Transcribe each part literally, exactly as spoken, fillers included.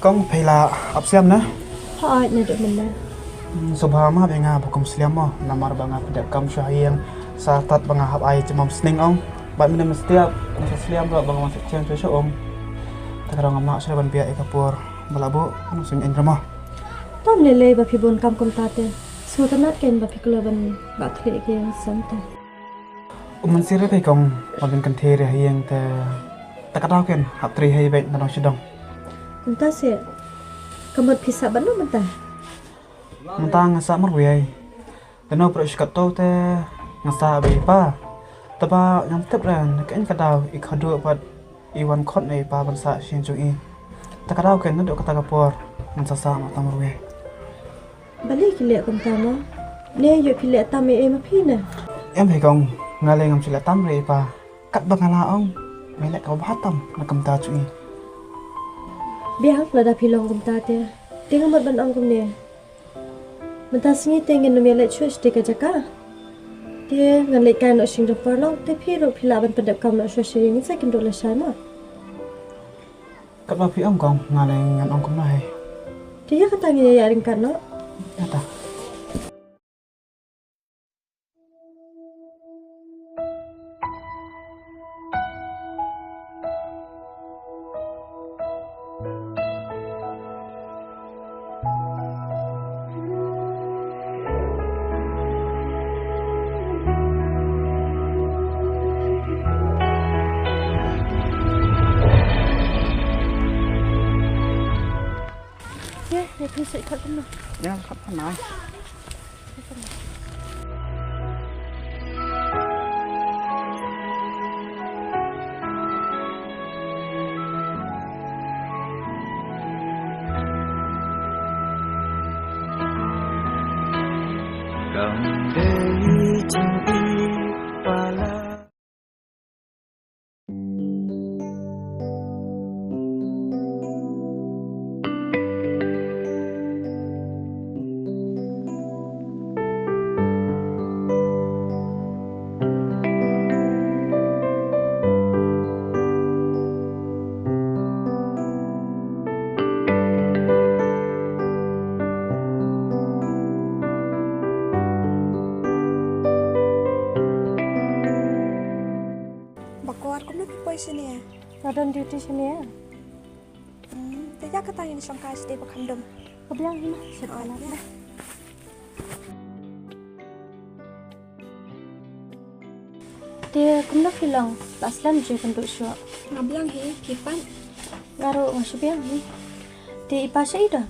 Kong, phi la ap slem ne? Hooid, naduh mynne. Hmm, sngewbha map ïa nga ba kong slem mo, namar ba nga pyndep kam sha ha ïing, sa tad ba nga hap ai jingmam sning ong. Bad mynne mynstep nga sa slem ruh ba nga wan sa jem sha um. Te ka daw ngam lah shuh ban biang ïa ka por ba la buh, ngan sngewbha ïa mo. Tam lei lei ba phi bun kam kumta te. Sngewtynnat kein ba phi kloi ban bat khlieh ïa ka ïing sem te. U Mynsiem ruh phi kong, ba phin kynthei ruh ha ïing te. Te ka daw kein hap trei hi beit na dong sha dong. Kumta seh. Ka mut phi sah bad no mynta? Mynta nga sah marwei. Te no pyrshah katto te nga sah bad i pa. Te ba ngam tip re na kaei ka daw i khadduh pat i wan khot na i pa ban sah sha ïing jong i. Te ka daw kein naduh kata ka por ngan sa sah ma tang marwei. Balei ki leh kumta mo? Ne ïoh phi leh tam ei ei ma phi ne? Em hi kong, nga lei ngam shu leh tam re i pa. Katba nga la ong, me leh kaba bha tam na ka bynta jong i. Biang, lada phi long kumta te, te nga mut ban ong kumne. Mynta sngi te ngin nym ïaleit shuh sha ka jaka. Te ngan leit kai noh sha ïing jong paralok, te phi ruh phi lah ban pyndep kam noh shuh sha ïing, ngin sa ïakynduh lashai mo. Katba phi ong kong, nga lei ngan ong kumno hi. Te ïa kata ngin ïa ïaid ryngkat noh. Ïa ta. Ye, ye, phi shu khot kumno? Ïa, khot kumno? Kam dei jingïeit palat. Bakor, kumno phi poi shane? Nga don duty shane. Hmm, te ïa kata ngin shong kai shatei ba kham dum. Ka biang hi ma, shet. Oh, palat ïa. Te kumno phi long, la slem ju kynduh shuh? Nga biang hi, phi pat? Nga ruh nga shu biang hi. Te i pa shaei don?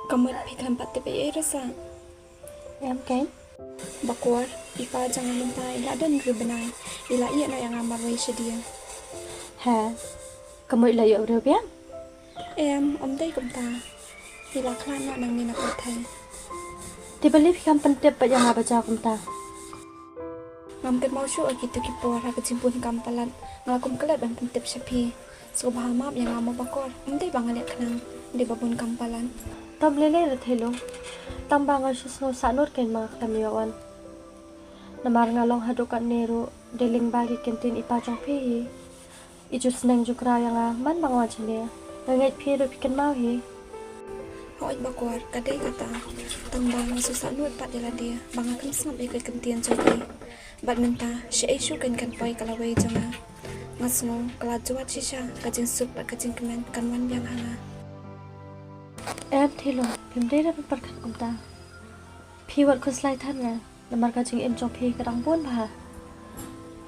Ka mut phi khlem pat tip ei ei re sa? Em keiñ. Bakor, i pa jong nga mynta i la don hynriew bnai. I la ïeh noh ïa nga marwei shadia. He, ka mut i la ïoh briew biang? Em, ym dei kumta. I la khlad noh nangne na pyrthei. Te balei phi khlem pyntip pat ïa nga ba jia kumta? Ngam kynmaw shuh ïa kito ki por ha ka jingbun kam palat. Nga la kum klet ban pyntip sha phi. Sngewbha map ïa nga mo Bakor. Ym dei ba nga leh khnang, dei ba bun kam palat. Tam lei lei re Theilung. Tang ba nga shu sngew sah nud kein ma nga khlem ïoh wan. Namar nga long haduh katne ruh dei lyngba ki kyntien i pa jong phi hi. I ju sneng ju kraw ïa nga man ba nga wan shane. Nga ngeit phi ruh phi kynmaw hi. Hooid Bakor, ka dei kata. Tang ba nga shu sah nud pat ïa lade ba nga khlem sngap ïa ka kyntien jong i. Bad mynta shaei shuh kan kan poi ka lawei jong nga. Nga sngew ka la jwat shisha, ka jingsuk bad ka jingkmen kan wan biang ha nga. Em Theilung, phim dei ban pyrkhat kumta. Phi wat khuslai than nga. Namar ka jingim jong phi ka dang bun bha.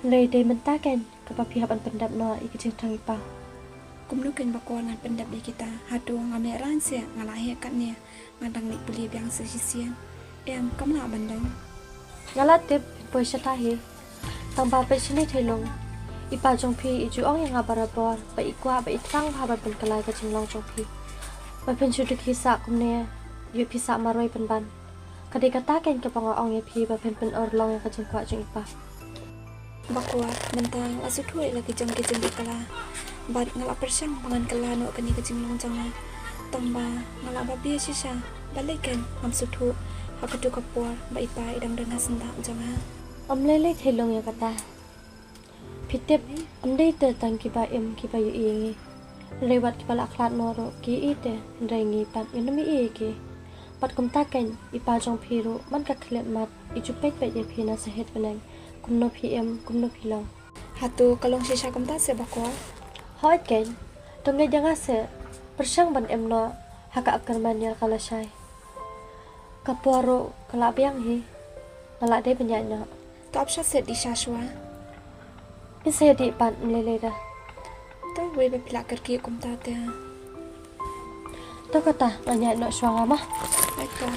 Hynrei dei mynta keiñ kaba phi hap ban pyndep noh ïa ki jingthrang i pa. Kumno keiñ Bakor ngan pyndep ïa kita? Hato ngam ïa rang seh, nga la heh katne, nga dang leit pule biang sa shisien. Em, kam lah ban long. Nga la tip phi poi shata hi. Tang ba peit shane Theilung, i pa jong phi i ju ong ïa nga barabor ba i kwah ba i thrang bha ban pynkylla ïa ka jinglong jong phi. Ba phin shu duk hi sah kumne, ïoh phi sah marwei pynban. Ka dei kata keiñ kaba nga ong ïa phi ba phin pynurlong ïa ka jingkwah jong i pa. Bakor, mynta nga la sngewthuh ïa la ki jong ki jingbakla. Bad nga la pyrshang ba ngan kylla noh kane ka jinglong jong nga. Tang ba nga la babe shisha, balei keiñ ngam sngewthuh ha kato ka por ba i pa i dang don ha syndah jong nga. Ym lei lei Theilung ïa kata. Phi tip, ym dei te tang kiba im kiba ïohi ïa ngi. Hynrei wat kiba la khlad noh ruh ki ïohi te, hynrei ngi pat ngin ym ïohi ïa ki. Bad kumta keiñ, i pa jong phi ruh man ka khyllipmat i ju peit peit ïa phi na sahit bneng, kumno phi im, kumno phi long. Hato ka long shisha kumta seh Bakor? Hooid keiñ, to ngeit ïa nga seh, pyrshang ban im noh ha ka kyrmen ïa ka lashai. Ka por ruh ka la biang hi. Nga la dei ban ïaid noh. To ap shah seh, dih sha shuwa. Ngin sa ïa dih pat ym lei lei da. To wei ba phi la kyrkieh kumta te. To kata ngan ïaid noh shuwa nga ma. Ai to.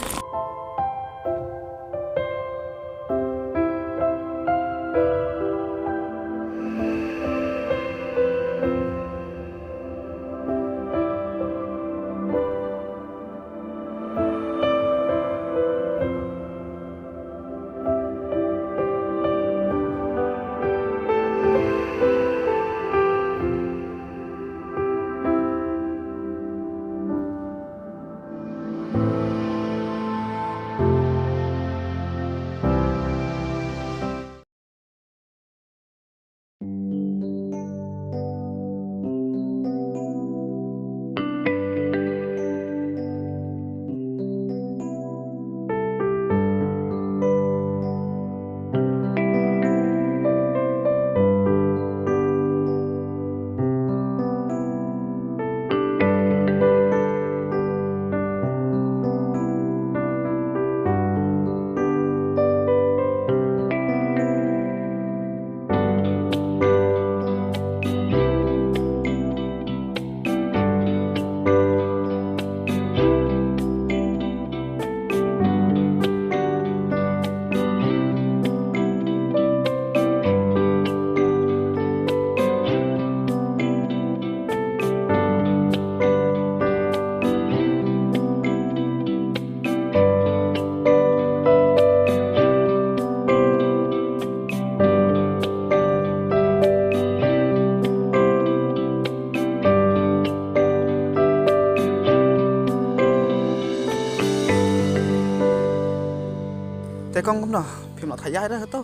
Te kong kumno, phim lah thait ïa re to?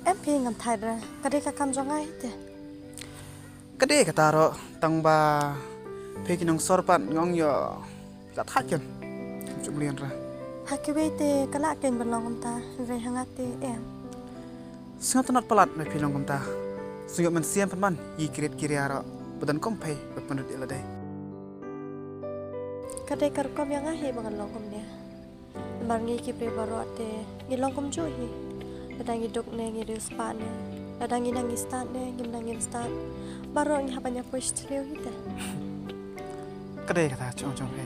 Em phi, ngam thait re, ka dei ka kam jong nga hi te. Ka dei kata ruh, tang ba phi ki nongsor pat nga ong ïoh phi la thait keiñ. Jong lien re. Ha kiwei te ka lah keiñ ban long kumta, hynrei ha nga te em. Sngewtynnat palat ba phi long kumta. Sngewthuh mynsiem pynban ïa ki rit ki ria ruh ba don kum phi ba pynrit ïa lade. Ka dei ka rukom ïa nga hi ba ngan long kumne. Namar ngi ki briew baroh te ngi long kumjuh hi. Lada ngi duk ne ngi riewspah ne, lada ngi nang ngi stad ne ngim nang ngim stad, baroh ngi hap ban ïa poi shi thliew hi te. Ka dei kata jong jong phi.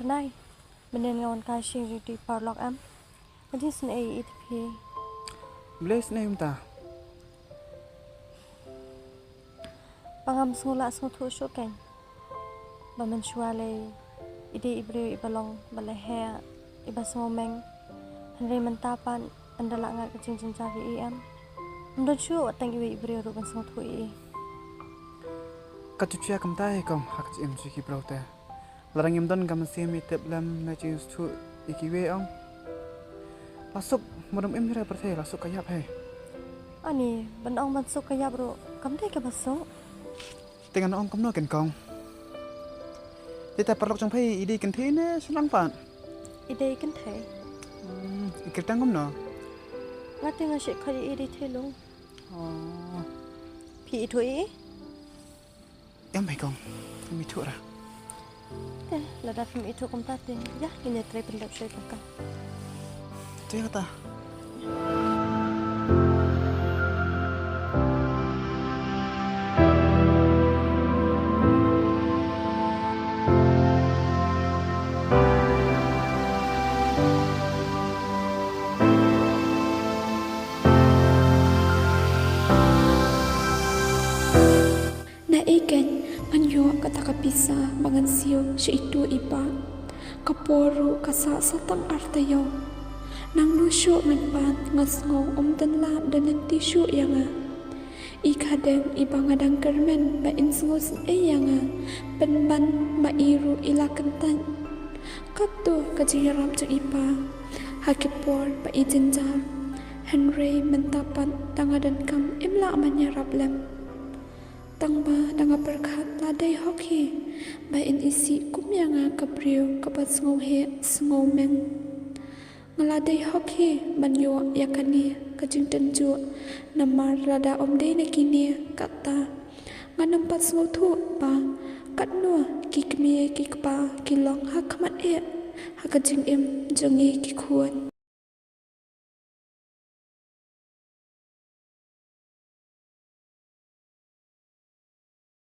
Nai, mynnin nga wan kai sha ïing jong i paralok em. Nga jingsngew ïa i te phi. Blei sngewthuh mynta. Ba ngam sngew lah sngewthuh shuh kein. Ba mynshuwa lei i dei i briew iba long ba la heh, iba sngewmeng. Hynrei mynta pat ynda la ngat ka jingjynjar ïa i em, ym don shuh wat tang iwei i briew ruh ban sngewthuh ïa i. Ka tu chia kumta hi kong ha ka jingim jong ki briew te. Lada ngim don ka mynsiem ïa tip lem ne jingsngewthuh ïa kiwei ong. La suk, mut ym im hi re pyrthei, la suk ka ïap hi. Ani, ban ong ban suk ka ïap ruh kam dei kaba suk. Te ngan ong kumno kein kong? Te ta paralok jong phi i dei kynthei ne shnong pat? I dei kynthei. Hmm, i kyrteng kumno? Nga te nga shait khot ïa i dei Theilung. Oh. Phi ithuh ïa i? Em hi kong, ngam ithuh re. Te lada phim ithuh kumta te ïa ngin ïa trei pyndep sha i pyrkhat. Te kata. Naei kein ngan ïoh kata ka pisa ba ngan siew sha itu i pa. Ka por ruh ka sah sa tang ar taïew. Nangno shuh ngan pan nga sngew ym don lad don lynti shuh ïa nga. I khadeng iba nga dang kyrmen ba in sngewsynei ïa nga, pynban ba i ruh i la kyntait. Katto ka jingïarap jong i pa ha ki por ba i jynjar. Hynrei mynta pat da nga donkam im lah ban ïarap lem. Tang ba da nga pyrkhat la dei hok hi ba in isih kum ïa nga ka briew kaba sngewheh sngewmeng. Nga la dei hok hi ban ïoh ïa kane ka jingtynjuh, namar lada ym dei na kine katta ngan ym pat sngewthuh ba katno ki kmie ki kpa ki long ha khmat eh ha ka jingim jong ngi ki khun.